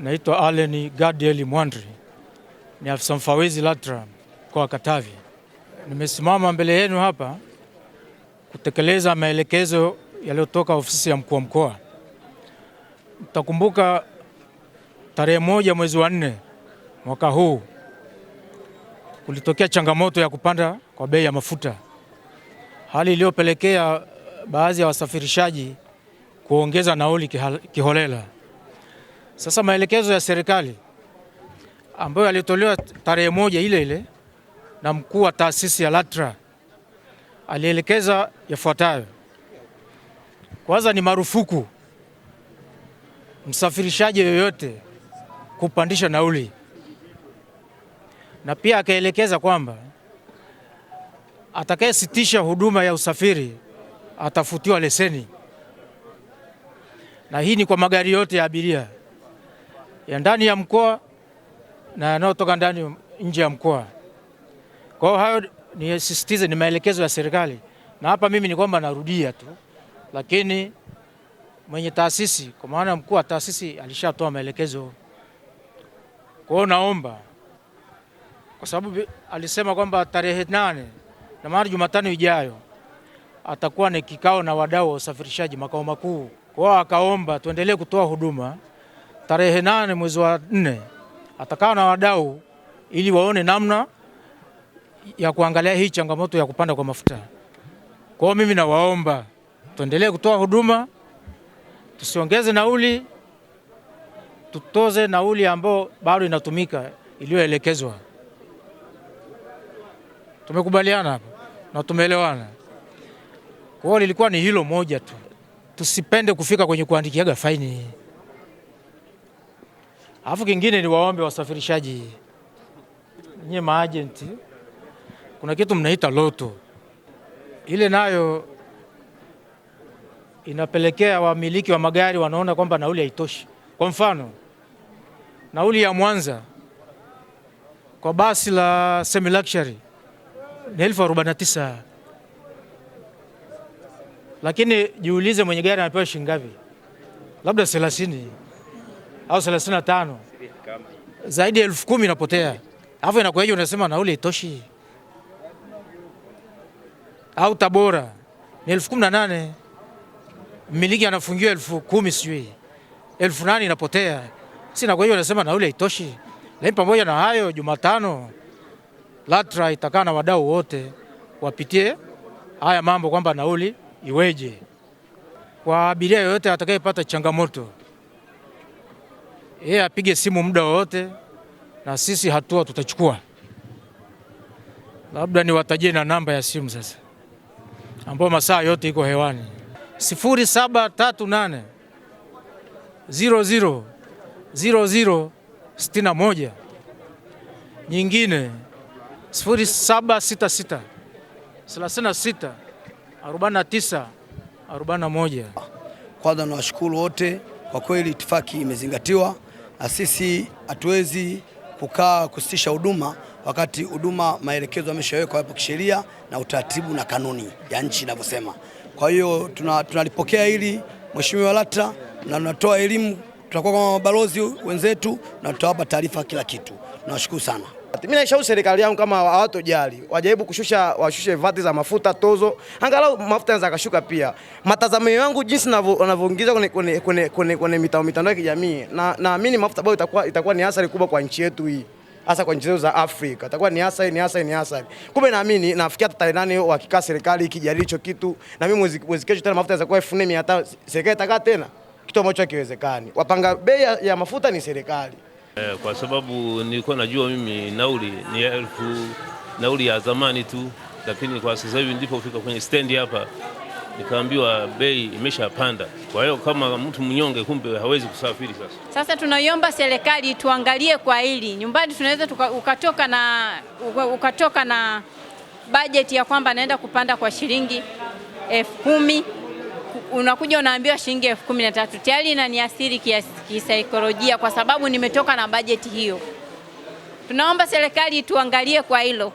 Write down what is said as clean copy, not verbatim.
Naitwa Allen Gadiel Mwandri, ni afisa mfawidhi LATRA mkoa wa Katavi. Nimesimama mbele yenu hapa kutekeleza maelekezo yaliyotoka ofisi ya mkuu wa mkoa. Mtakumbuka tarehe 1 mwezi wa 4 mwaka huu kulitokea changamoto ya kupanda kwa bei ya mafuta, hali iliyopelekea baadhi ya wasafirishaji kuongeza nauli kiholela. Sasa maelekezo ya serikali ambayo yalitolewa tarehe 1 ile ile na mkuu wa taasisi ya LATRA alielekeza yafuatayo. Kwanza ni marufuku msafirishaji yoyote kupandisha nauli, na pia akaelekeza kwamba atakayesitisha huduma ya usafiri atafutiwa leseni, na hii ni kwa magari yote ya abiria ya ndani ya mkoa na yanayotoka ndani nje ya mkoa. Kwa hiyo hayo nisisitize, ni maelekezo ya serikali, na hapa mimi ni kwamba narudia tu, lakini mwenye taasisi kwa maana mkuu wa taasisi alishatoa maelekezo. Kwa hiyo naomba, kwa sababu alisema kwamba tarehe 8 na maana Jumatano ijayo atakuwa na kikao na wadau wa usafirishaji makao makuu. Kwa hiyo akaomba tuendelee kutoa huduma. Tarehe 8 mwezi wa 4 atakaa na wadau ili waone namna ya kuangalia hii changamoto ya kupanda kwa mafuta. Kwa hiyo mimi nawaomba tuendelee kutoa huduma, tusiongeze nauli, tutoze nauli ambayo bado inatumika iliyoelekezwa. Tumekubaliana hapa na tumeelewana. Kwa hiyo lilikuwa ni hilo moja tu, tusipende kufika kwenye kuandikiaga faini. Alafu kingine ni waombe wasafirishaji, nyie maagenti, kuna kitu mnaita loto, ile nayo inapelekea wamiliki wa magari wanaona kwamba nauli haitoshi. Kwa mfano, nauli ya Mwanza kwa basi la semi luxury ni 1049,000, lakini jiulize mwenye gari anapewa shilingi ngapi? Labda 30 au 35, zaidi ya 10,000 inapotea. Alafu inakuwaje unasema nauli haitoshi? Au Tabora ni 18,000, mmiliki anafungiwa 10,000, sijui 8,000 inapotea. Si inakuwaje unasema nauli haitoshi? Lakini pamoja na hayo, Jumatano LATRA itakaa na wadau wote wapitie haya mambo kwamba nauli iweje. Kwa abiria yoyote atakayepata changamoto, yeye apige simu muda wowote na sisi hatua tutachukua. Labda niwatajie na namba ya simu sasa, ambayo masaa yote iko hewani: 0738 00 00 61, nyingine 0766 36 49 41. Kwanza nawashukuru wote kwa kweli, itifaki imezingatiwa na sisi hatuwezi kukaa kusitisha huduma wakati huduma maelekezo yameshawekwa hapo kisheria na utaratibu na kanuni ya nchi inavyosema. Kwa hiyo tunalipokea hili Mheshimiwa LATRA, na tunatoa elimu, tutakuwa kama mabalozi wenzetu na tutawapa taarifa kila kitu. Nawashukuru sana. Mimi naishauri serikali yangu kama hawatojali, wajaribu kushusha, washushe vati za mafuta tozo, angalau mafuta yanaweza kashuka pia. Matazamio yangu jinsi wanavyoingiza kwenye mitandao ya kijamii, na naamini mafuta bado itakuwa ni athari kubwa kwa nchi yetu hii, hasa kwa nchi zetu za Afrika. Itakuwa ni athari, ni athari, ni athari. Kumbe naamini nafikia hata tarehe 8 wakikaa serikali ikijadili hicho kitu, na mimi mwezi kesho tena mafuta yatakuwa 4500, serikali itakaa tena, kitu ambacho hakiwezekani. Wapanga bei ya mafuta ni serikali. Kwa sababu nilikuwa najua mimi nauli ni 1000, nauli ya zamani tu, lakini kwa sasa hivi nilipofika kwenye stendi hapa nikaambiwa bei imeshapanda. Kwa hiyo kama mtu mnyonge kumbe hawezi kusafiri sasa. Sasa tunaiomba serikali tuangalie kwa hili. Nyumbani tunaweza ukatoka na bajeti ya kwamba naenda kupanda kwa shilingi 10,000, unakuja unaambiwa shilingi 13,000. Tayari inaniathiri kisaikolojia kwa sababu nimetoka na bajeti hiyo. Tunaomba serikali tuangalie kwa hilo.